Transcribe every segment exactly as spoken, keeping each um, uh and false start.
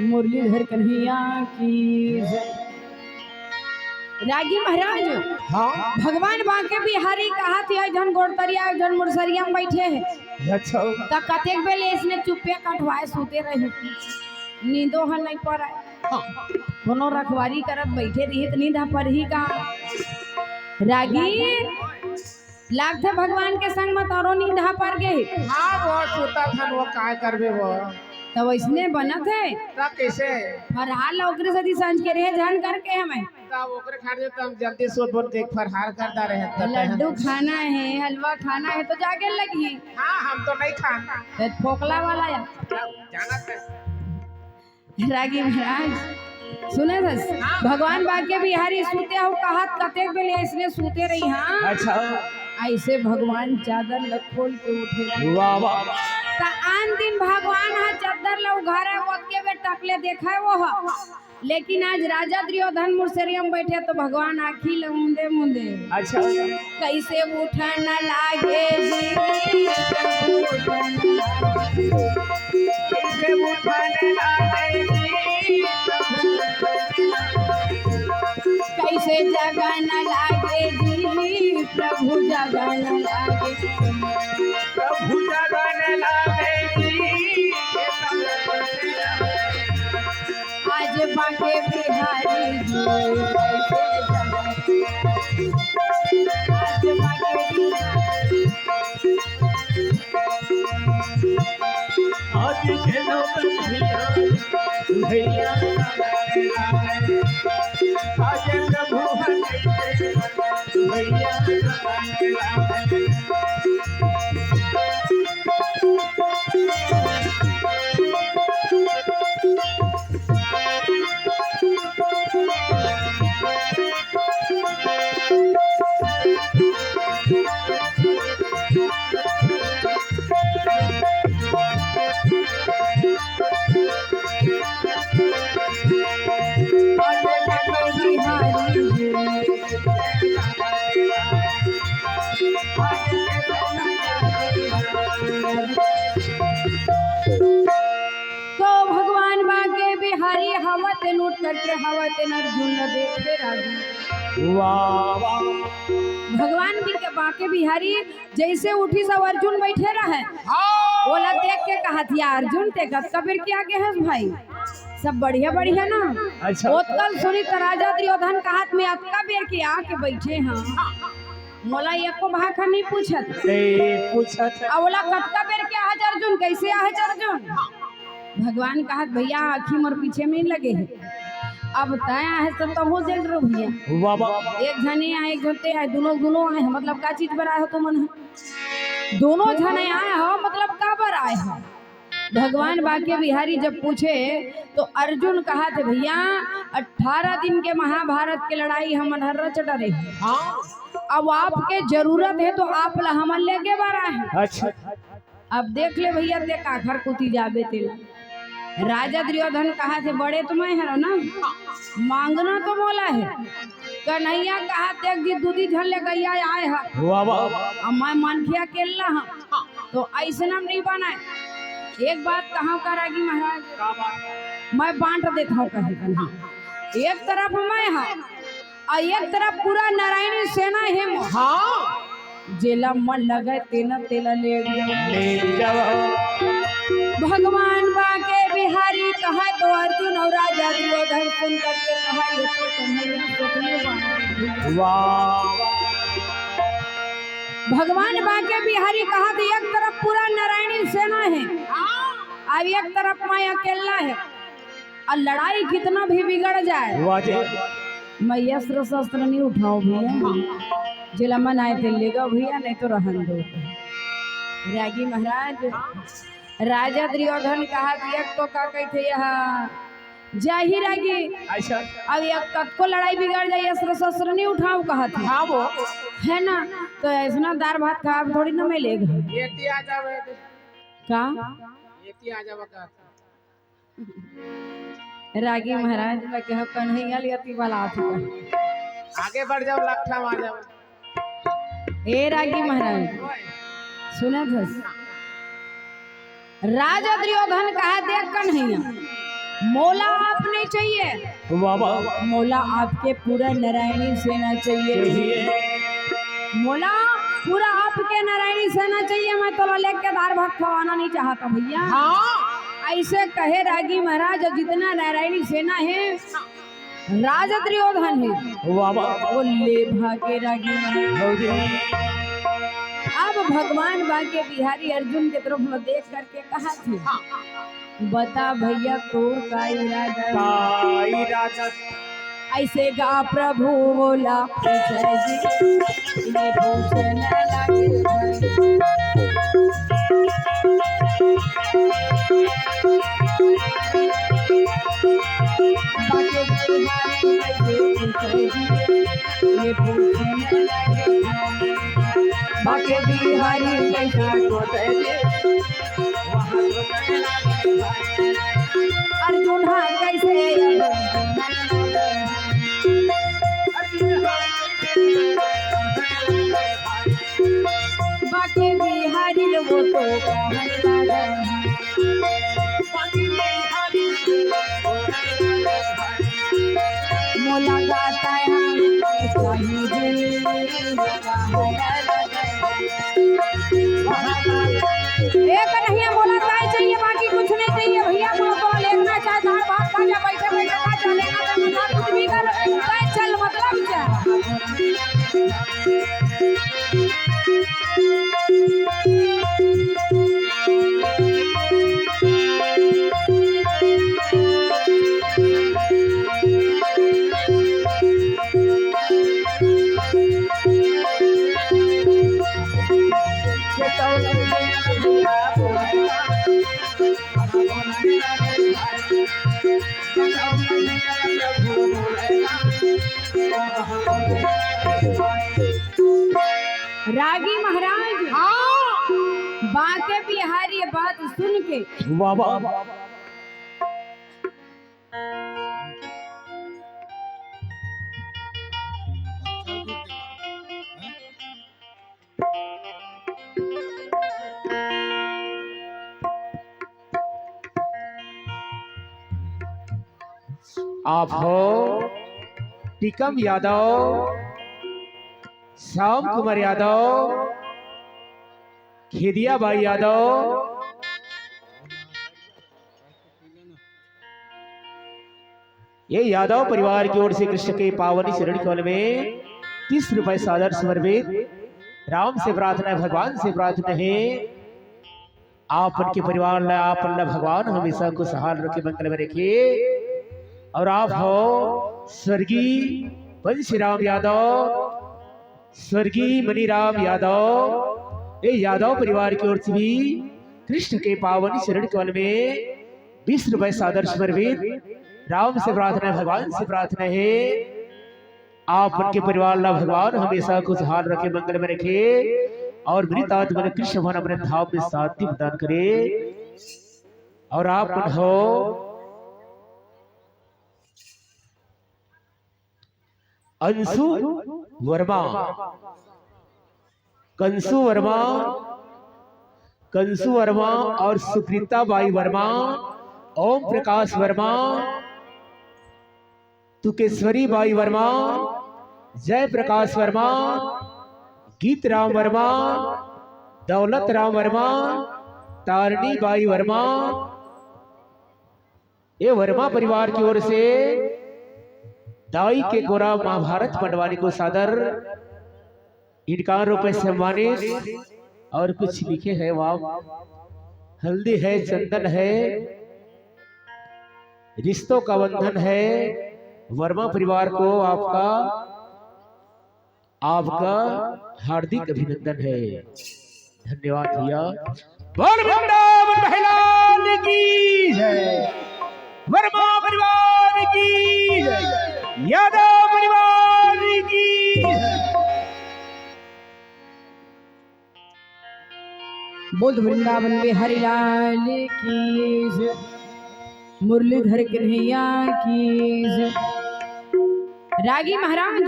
मुरलीधर कन्हैया की जय। रागी महाराज, हाँ। भगवान बांके बिहारी कहाथे, एक झन गोड़तरिया, एक झन मुरसरिया में बइठे हे। अच्छा। त कतेक बेले इसने चुप्पे कटवाए सूते रही, नींदो ह नइ परय। हाँ। कोनो रखवारी करत बइठे रही त नींद ह परही का? रागी, लागथे भगवान के संग म तोरो नींद ह पर गे। हाँ, वो सूतत हन, वो काय करबे वो। त वइसने बनत हे। त कइसे? फरहार ल ओकरे सेती सांझ के रहे झन करके हमें। त ओकरे खातिर त हम जल्दी सूत बन के फरहार कर डारे हन, त लड्डू खाना हे, हलवा खाना हे, त जागे लगही। हाँ, हम तो नइ खान। त फोकला वाला या। जानत हे। रागी महाराज, सुनत हस? भगवान बांके बिहारी सूते हव कहत कतेक बेले अइसने सूते रही, हाँ? अच्छा। अइसे भगवान चादर ल खोल के उठे रही। वाह, वाह। त आन दिन भगवान ह चादर ल उघारे, ओतके बेर टकले देखय वो ह। लेकिन आज राजा दुर्योधन मुरसरिया में बइठे त भगवान आँखी ल मूंदे मूंदे। अच्छा। कइसे उठन लागे जी। कइसे उठन लागे जी। कइसे जगन लागे जी, प्रभु जगन लागे। प्रभु जगन लागे जी। आज बांके बिहारी जी, आज बांके बिहारी। आज खेलो कन्हैया, भैया, आज प्रभु हमारे, भैया, तो भगवान बांके बिहारी हवा तेन उठ करके हवा तेन अर्जुन ल देखे रागी। वाह, वाह। भगवान भी के बांके बिहारी जइसे उठिस अउ अर्जुन बइठे रहय, हाँ। ओला देख के कहत, "या अर्जुन, ते कतका बेर के आगे हस भाई? सब बढ़िया, बढ़िया ना?" अच्छा। ओतका ल सुनिस त राजा दुर्योधन कहत, "मैं अतका बेर के आके बइठे हंव, मोला एको भाखा नइ पूछत।" नइ पूछत। अउ ओला कतका बेर के आहच अर्जुन, कइसे आहच अर्जुन? भगवान कहत, "भैया, आँखी मोर पीछे में लगे हे। अब तैं आहे त तहूँ देख रो भैया।" वाह, वाह। एक झने आए, एक झन ते आए, दुनों, दुनों आए, मतलब का चीज बर आए हो तुमन ह? दुनों झने आए हो, मतलब का बर आए हो? भगवान बांके बिहारी जब पूछे तो अर्जुन कहत, "भैया, अठारह दिन के महाभारत के लड़ाई हमन हर रच डरे हन। हाँ। अब आपके जरूरत हे तो आप ला हमन लेगे बर आए हन।" अच्छा। अब देख ले भैया, ते काखर कोती जाबे तेला। राजा दुर्योधन कहत हे, "बड़े तो मैं हरंव ना, मांगना तो मोला हे।" कन्हैया कहत, "देख जी, दूधी झन ले गैया आए ह। वाह, वाह। अब मैं मनखे अकेल्ला हंव, तो अइसना म नइ बनय। एक बात कहंव का रागी महाराज, का बात? मैं बांट देत हंव," कहे कन्हैया। एक तरफ मैं हंव, अउ एक तरफ पूरा नारायणी सेना हे मोर। हाँ। जेला मन लगे तेना तेला ले जाओ। ले जाओ। भगवान बांके बिहारी कहा तो अर्जुन अउ राजा दुर्योधन सुन करके कहा, "ये तो कन्हैया सच में बांट दिया।" वाह। भगवान बांके बिहारी कहा तो एक तरफ पूरा नारायणी सेना हे, अउ एक तरफ मैं अकेल्ला हंव। अउ लड़ाई कितना भी बिगड़ जाए, वाह जी। मैं अस्त्र शस्त्र नइ उठांव भैया, जेला मन आए ते लेगव भैया, नइ तो रहन दो। रागी महाराज, राजा दुर्योधन कहा कि एक तो का कहिथे यहाँ, जाही रागी। अच्छा। अब एक कतको लड़ाई बिगड़ जाए, अस्त्र शस्त्र नइ उठांव कहत हे। हाँ वो। हे ना, तो अइसना दार भात खाब थोड़ी ना मैं लेगहूँ। एती आ जावे। का? एती आ जावे का? रागी महाराज, मैं कहंव कन्हैया ले अति बलात हे। आगे बढ़ जाओ, लट्ठा मार जाओ। ए रागी महाराज, सुनत हस? राजा दुर्योधन कहा, "देख कन्हैया, मोला आप नहीं चाहिए, वाह, वाह। मोला आपके पूरा नारायणी सेना चाहिए। चाहिए। मोला पूरा आपके नारायणी सेना चाहिए। मैं तोला लेके दार भात खवाना नहीं चाहता भैया। हाँ। ऐसे कहे रागी महाराज, जितना नारायणी सेना है, राजा दुर्योधन है, वाह, वाह। वो ले भागे रागी महाराज। भौजी। अब भगवान बांके बिहारी अर्जुन के तरफ में देख करके कहा थे, बता भैया तोर का इरादा? का इरादा? ऐसे गा प्रभु बोला, विजय जी, ये पूछने लगे। ये पूछने लगे। बाके बिहारी कैसा को दे दे। अर्जुन हाँ कैसे? बाके बिहारी लोगों तो कहने लगे। मोला गाता है ए कन्हैया, मोला काय चाहिए, बाकी कुछ नहीं चाहिए भैया। मोला तो लेना चाहे दार भात खा जा, बैठे बैठे खा जा, लेना चाहे मत खा, कुछ भी कर, काय चल, मतलब क्या? रागी महाराज, हाँ। बांके बिहारी ये बात सुन के, वाह, वाह। आप हो टीकम यादव, श्याम कुमार यादव, खेदिया बाई यादव, ये यादव परिवार की ओर से कृष्ण के पावन चरण कमल में तीस रुपए सादर समर्पित। राम से प्रार्थना है, भगवान से प्रार्थना है, आप उनके परिवार ला, आप ला भगवान हमेशा खुशहाल रखे, मंगल में रखे। और आप हो स्वर्गीय बंसीराम यादव, स्वर्गीय मनीराम यादव, ये यादव परिवार की ओर से भी कृष्ण के पावन चरण कमल में बीस रुपए सादर समर्पित। राम से प्रार्थना है, भगवान से प्रार्थना है, आप उनके परिवार ला भगवान हमेशा खुशहाल रखे, मंगल में रखे और मृत आत्मा ला कृष्ण भगवान अपने धाम में शांति प्रदान करे। और आप मन हो अंशु वर्मा, कंशु वर्मा, कंशु वर्मा और सुकृता बाई वर्मा, ओम प्रकाश वर्मा, तुकेश्वरी बाई वर्मा, जय प्रकाश वर्मा, गीत राम वर्मा, दौलत राम वर्मा, तारणी बाई वर्मा, ये वर्मा परिवार की ओर से दाई के गोरा महाभारत मंडवानी को सादर इनका रुपए सम्मानित और कुछ लिखे हैं वाह। हल्दी है, चंदन है, रिश्तों का बंधन है। वर्मा परिवार को आपका, आपका हार्दिक अभिनंदन है। धन्यवाद भैया। बोल वृंदावन भैलाल की जय, वर्मा परिवार की जय, यादव परिवार की जय। बोल वृंदावन बिहारी लाल की जय, मुरलीधर कन्हैया की जय। रागी महाराज,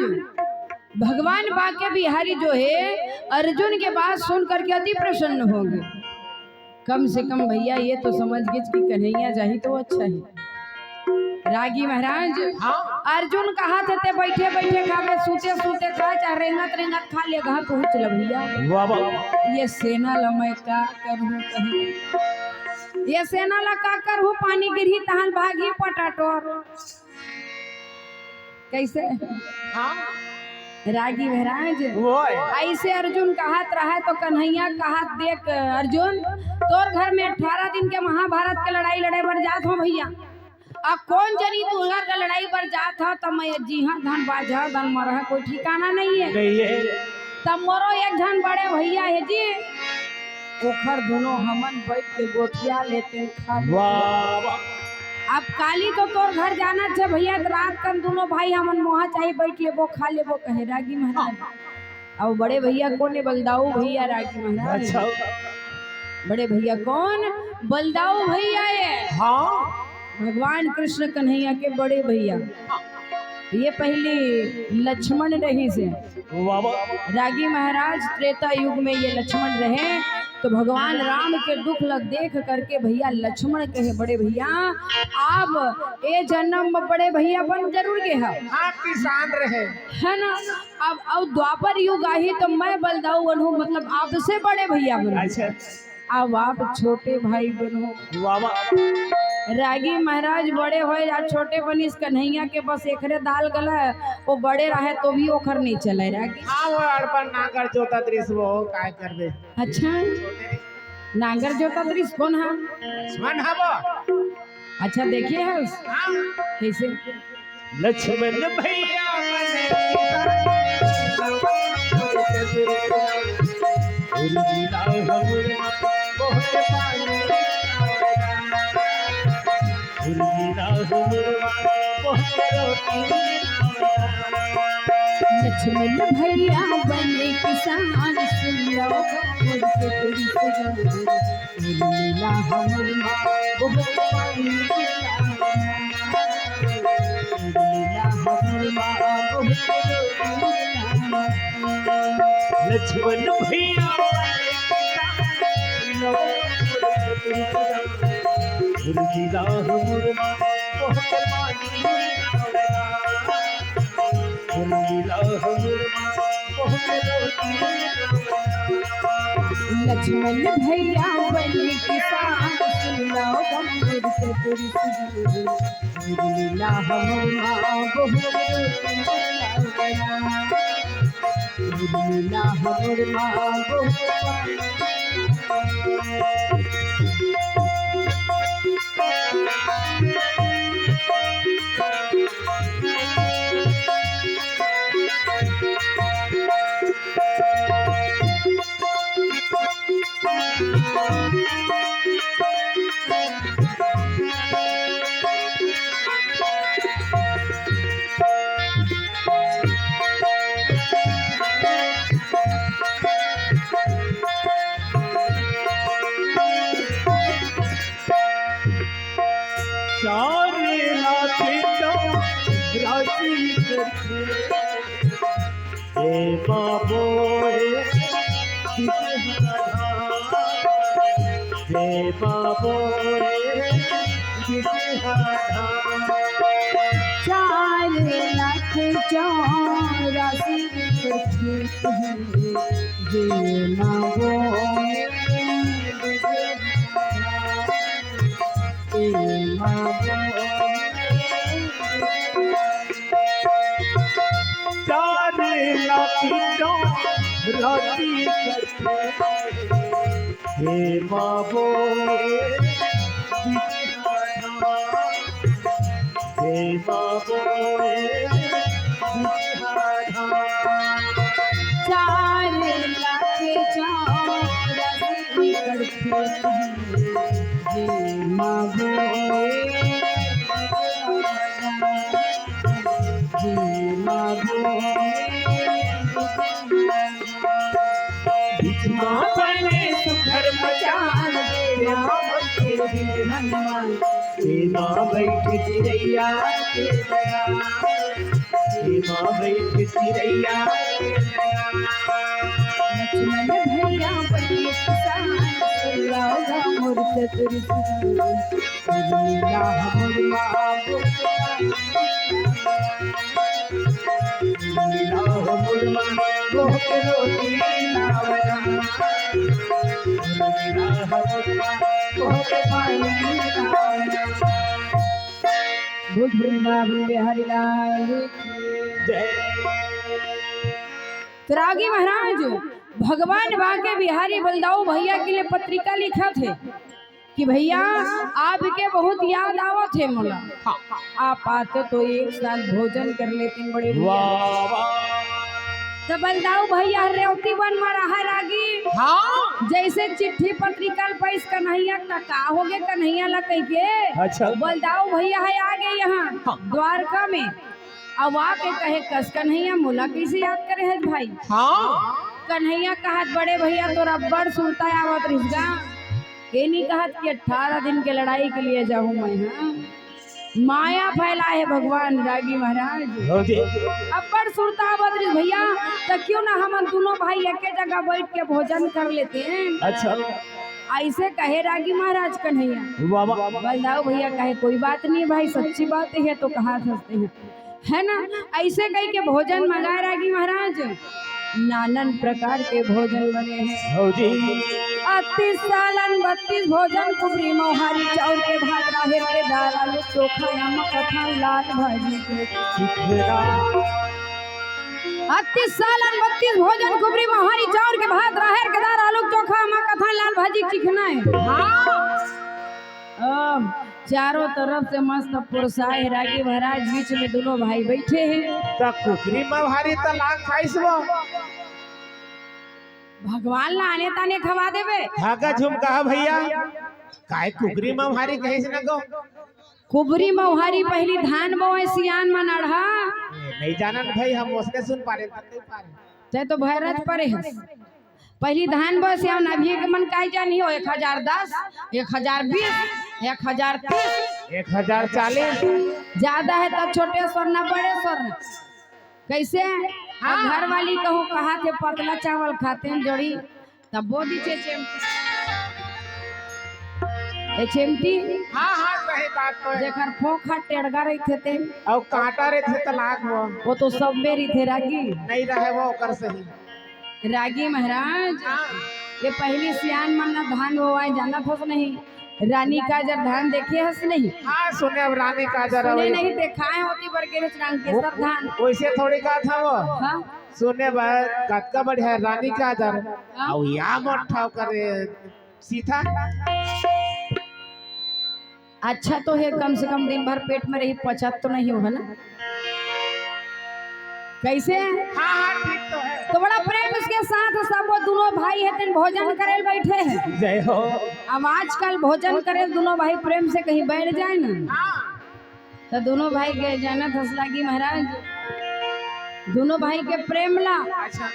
भगवान बांके बिहारी जो है, अर्जुन के बात सुन करके अति प्रसन्न हो गए। कम से कम भैया ये तो समझ गए कि कन्हैया जाही तो अच्छा है। रागी महाराज, हाँ। अर्जुन कहत हे ते बइठे बइठे खाबे, सूते सूते खा, चाहे रेंगत रेंगत खा, लेगहा पहुँच ल भइया। वाह, वाह। ये सेना ल मैं का करहूँ कहीं, ये सेना ल का करहूँ, पानी गिरही तहन भागही पटाटोर। कइसे? हाँ। रागी महाराज, ओए। अइसे अर्जुन कहत रहय त कन्हैया कहत, देख अर्जुन, तोर घर में अठारह दिन के महाभारत के लड़ाई लड़े बर जात हों भइया, अउ कोन जनी तुँहर घर लड़ाई बर जात हे, त मैं जिहाँ धन बाँचहूँ धन मरहूँ, कोई ठिकाना नइ हे। नइ हे। त मोरो एक झन बड़े भइया हे जी, ओखर दुनों हमन बइठ के गोठिया लेतेन, खा लेतेन। वाह, वाह। अब काली तो तोर घर जाना हे भइया, त रात कन दुनों भाई हमन मोहा चाही बइठ लेबो, खा लेबो, कहे रागी महाराज। अउ बड़े भइया कोन ए? बलदाऊ भइया रागी महाराज। अच्छा। बड़े भइया कोन? बलदाऊ भइया ए। हाँ। भगवान कृष्ण कन्हैया के बड़े भइया। ये पहिली लक्ष्मण रहिस हे। वाह, वाह। रागी महाराज, त्रेता युग में ये लक्ष्मण रहे, त भगवान राम के दुख ल देख करके भइया लक्ष्मण कहे, बड़े भइया, आप ए जनम म बड़े भइया बन जरूर गे हव। हाँ, किसान रहे। हे ना? अब, अब द्वापर युग आही त मैं बलदाऊ बनहूँ, मतलब आपसे बड़े भइया बनहूँ। अच्छा। अब आप छोटे भाई बनहू। वाह, वाह। रागी महाराज बड़े होय या छोटे बनिस, कन्हैया के बस एकरे दाल गला, वो बड़े रहे तो भी ओखर नइ चले रागी। हाँ, वो अड़पन नांगर जोतत रिहिस, वो काय करबे। अच्छा, नांगर जोतत रिहिस कोन हा? लक्ष्मण हा वो। अच्छा, देखे हस? हाँ। कइसे? लक्ष्मण भइया बने उर्मिला हमर माँ बहुत पानी उर्मिला हमर माँ बहुत रोटी लक्ष्मण भइया बने किसान, सुन लो मोर के तुरी सजन। उर्मिला हमर माँ बहुत पानी उर्मिला हमर माँ बहुत लक्ष्मण भइया उर्मिला हमर माँ बहुत पानी उर्मिला हमर माँ बहुत लक्ष्मण भइया बने किसान, सुन लो गंभीर चतुर सुजीव। उर्मिला हमर माँ बहुत उर्मिला हमर माँ बहुत चार लाख चौरासी करके ए बाबो ए बिजहरा, ए बाबो ए बिजहरा। चार लाख चौरासी करके जे मांगो ए बिजहरा। चार लाख चौरासी करके हे बाबो हे बिहारा। हे बाबो हे बिहारा। चार लाख चौरासी करके हे माँ बोए, हे माँ बोए। बीच माँ बने सुघर मचान, हे माँ बने हनुमान, हे माँ बैठ चिरैया के बयान, हे माँ बैठ चिरैया के बयान। लक्ष्मण भैया बने किसान, सुलावा मोर चतुर सुजान। भुज वृंदावन बिहारी लाल की जय। तो रागी महाराज भगवान बांके बिहारी बलदाऊ भैया के लिए पत्रिका लिखत हे कि भैया, आपके बहुत याद आवत हे मोला। हाँ। आप आते तो एक साथ भोजन कर लेते बड़े भैया। वाह, वाह। तो बलदाऊ भैया रेवती वन में रहा रागी। हाँ। जैसे चिट्ठी पत्रिका ल पाइस कन्हैया, त का होगे कन्हैया ला कह के। अच्छा। बलदाऊ भैया हे आगे यहाँ हाँ। द्वारका में। अब आके कहे, कस कन्हैया, मोला कैसे याद करे हे भाई? हाँ। कन्हैया कहत, बड़े भैया, तोर अब्बड़ सुरता आवत रहिस गा। ये नहीं कहत कि अठारह दिन के लड़ाई के लिए जाऊं मैं, हाँ। माया फैलाए हे भगवान रागी महाराज। हाँ जी। अब्बड़ सुरता आवत रहिस भैया, त क्यों ना हमन दोनों भाई एके जगह बैठ के भोजन कर लेते हैं। अच्छा। ऐसे कहे रागी महाराज कन्हैया। वाह, वाह। बलदाऊ भैया कहे, कोई बात नहीं भाई, सच्ची बात हे तो कहा सकते हैं। है ना, ऐसे कह के भोजन मंगाए रागी महाराज, नानन प्रकार के भोजन बने हे। भौजी। अत्तीस सालन बत्तीस भोजन, कुबरी मौहारी चाउर के भात, राहेर के दाल, आलू चोखा, नमक कथा, लाल भाजी के। अत्तीस सालन बत्तीस भोजन, कुबरी मौहारी चाउर के भात, राहेर के दाल, आलू चोखा, नमक कथा, लाल भाजी के चिखना हे। हाँ। अब चारों तरफ से मस्त पुरसाए रागी महाराज, बीच में दोनों भाई बैठे हैं। त कुकरी मौहारी त लाग खाइस वो। भगवान ला आने ताने खवा देवे। धागा झुमका भैया, काय कुकरी मौहारी कहिस न गो। कुबरी मौहारी पहली धान बोए सियान मन अड़हा। ए, नहीं जानन भाई, हम उसने सुन पारे, तब नहीं पारे। तै तो भैरत परे हस। पहली धान बोए सियान, अभी के मन काय जानी हो, एक हजार दस, एक हजार बीस, एक हजार तीस। एक हजार चालीस। ज्यादा हे त छोटे सोना, बड़े सोना। कैसे? हाँ। अब घर वाली कहूँ कहा थे पतला चावल खाते हैं जोड़ी, तब बोदी छे चेमटी। ए चेमटी। हाँ, हाँ, सही बात तो हे। जेकर फोंक ह टेड़गा रहिथे ते। अउ कांटा रहिथे त लाग वो। वो तो सब में रहिथे रागी। नहीं रहे वो ओकर सही। रागी महाराज, हाँ। ये पहली सियान मन ना धान बोवाए जानत हस नहीं? रानी काजर धान देखे हस नहीं? हाँ, सुने अब रानी काजर सुने अउ नहीं, देखाए होती बड़के रचनांग केसर वो, धान। वैसे थोड़ी कहा था वो। हाँ। सुने बर कतका बढ़िया रानी काजर। हाँ। अउ या मोट ठाव करे सीता। अच्छा तो हे, कम से कम दिन भर पेट में रही, पचत तो नहीं हो, है ना? कैसे? हाँ, हाँ, ठीक तो हे। तो बड़ा प्रेम के साथ सब वो दोनों भाई हे तेन भोजन करे ल बैठे हे। जय हो। अब आजकल भोजन करे ल दोनों भाई प्रेम से कहीं बैठ जाए ना, हाँ। तो दोनों भाई के जानत हस रागी महाराज, दोनों भाई के प्रेम ला अच्छा।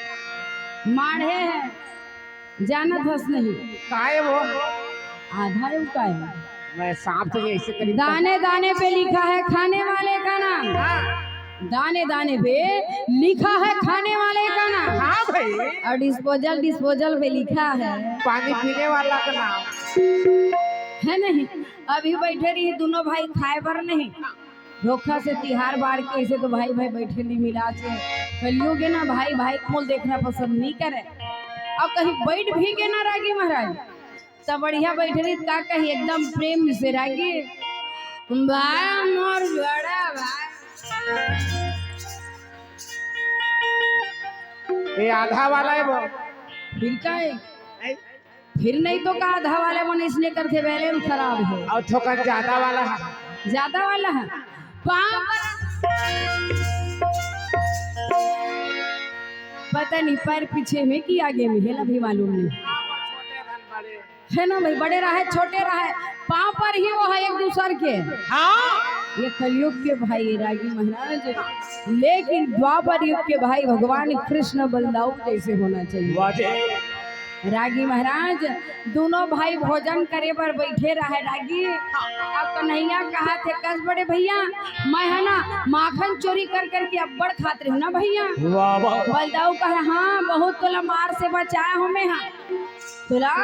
माढ़े हे। जानत हस नहीं? काय वो? आधा हे वो काय? मैं सांप तो ये ऐसे करीब दाने दाने पे लिखा है खाने वाले का नाम। हाँ। दाने दाने पे लिखा है खाने वाले का नाम। हाँ भाई। और डिस्पोजल, डिस्पोजल पे लिखा है पानी पीने वाला का नाम। है नहीं? अभी बैठे रही दोनों भाई खाए बर नहीं। धोखा से तिहार बार के ऐसे तो भाई भाई बैठे नहीं मिला से। कलियुग हे ना, भाई भाई के मुंह देखना पसंद नहीं करे। अब कहीं बैठ भी के ना रागी महाराज, तब बढ़िया बैठे रही, का कही एकदम प्रेम से रागी। भाई मोर बड़ा भाई। ये आधा वाला हे वो। फिर का हे? नहीं। फिर नहीं तो का, आधा वाले मन इसने करथे, बैलेंस खराब हे। अउ थोकन ज्यादा वाला हे। ज्यादा वाला हे। पाँव पर पता नहीं पैर पीछे में कि आगे में हे, अभी मालूम नहीं। हे ना भाई, बड़े रहे, छोटे रहे, पाँव पर ही वो हे एक दूसर के। हाँ। ये कलयुग के भाई रागी महाराज, लेकिन द्वापर युग के भाई भगवान कृष्ण बलदाऊ जैसे होना चाहिए। वाह जी। रागी महाराज, दोनों भाई भोजन करे बर बैठे रहे रागी। अब कन्हैया कहथे कस बड़े भैया, मैं हे ना माखन चोरी कर करके अब्बड़ खात रहिहूँ ना भैया। वाह, वाह, वाह। बलदाऊ कहे, हाँ, बहुत तोला मार से बचाए हों मैं हा। तोला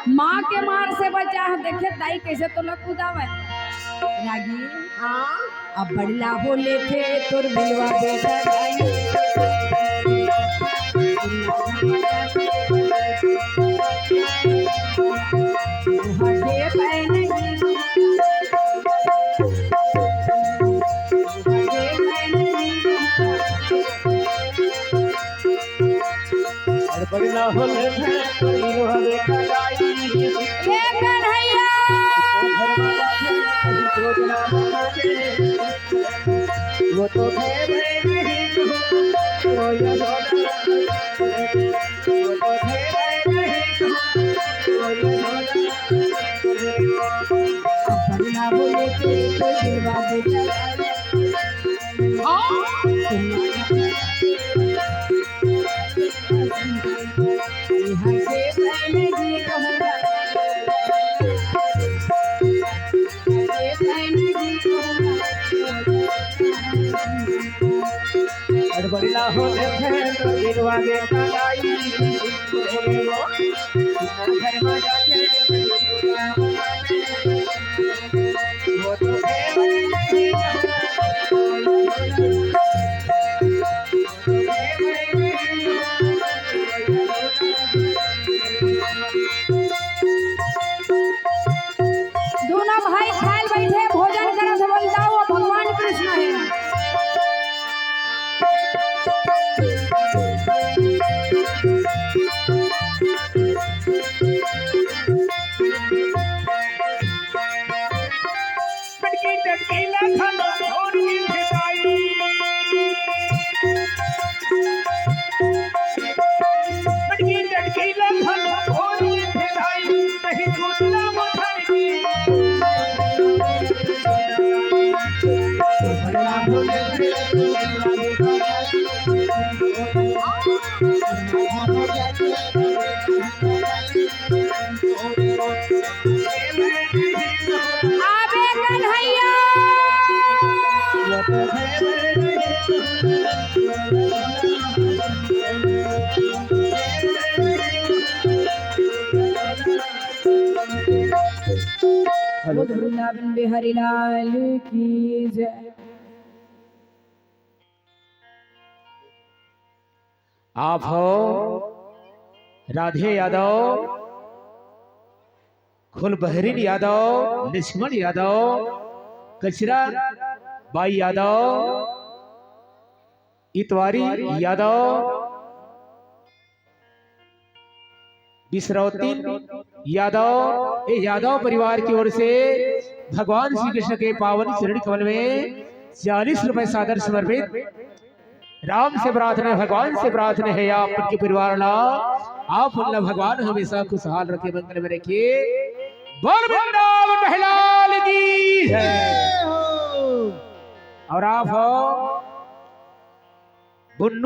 माँ के मार से बचाए हों, देखे दाई कैसे तोला कुदावे। रागी, हाँ। अब बड़ला हो लेथे तोर बिलवा बेटा रागी। अरे बड़ला हो लेथे तोर बिलवा बेटा रागी। ए कन्हैया। वो तो है भाई नहीं तू, वो यशोदा। वो तो है भाई नहीं तू, वो यशोदा। अपना बोले के तो दिलवा दे। हाँ। अरे बड़ला हो देखे तो गिरवा दे कलाई। घर में जाके वो तो है। दूनों भाई खाए ल बैठे, भोजन करत हे, बोलता वो भगवान कृष्ण हे। पटकी टटकी ला खाना और की फिदाई। पटकी टटकी ला खाना और की फिदाई। नहीं दूसरा मथाई। आबे कन्हैया। हेलो। वृंदावन बिहारी लाल की जय। आप हो राधे यादव, खुलबहरीन यादव, लक्ष्मण यादव, कचरा बाई यादव, इतवारी यादव, बिसरौतीन यादव, ये यादव परिवार की ओर से भगवान श्री कृष्ण के पावन चरण कमल में चालीस रुपए सादर समर्पित। राम से प्रार्थना, भगवान से प्रार्थना है, आप उनके परिवार ला, आप उनला भगवान हमेशा खुशहाल रखे, मंगल में रखे। बोल वृंदावन बिहारी लाल की जय। और आप हो बुन्नू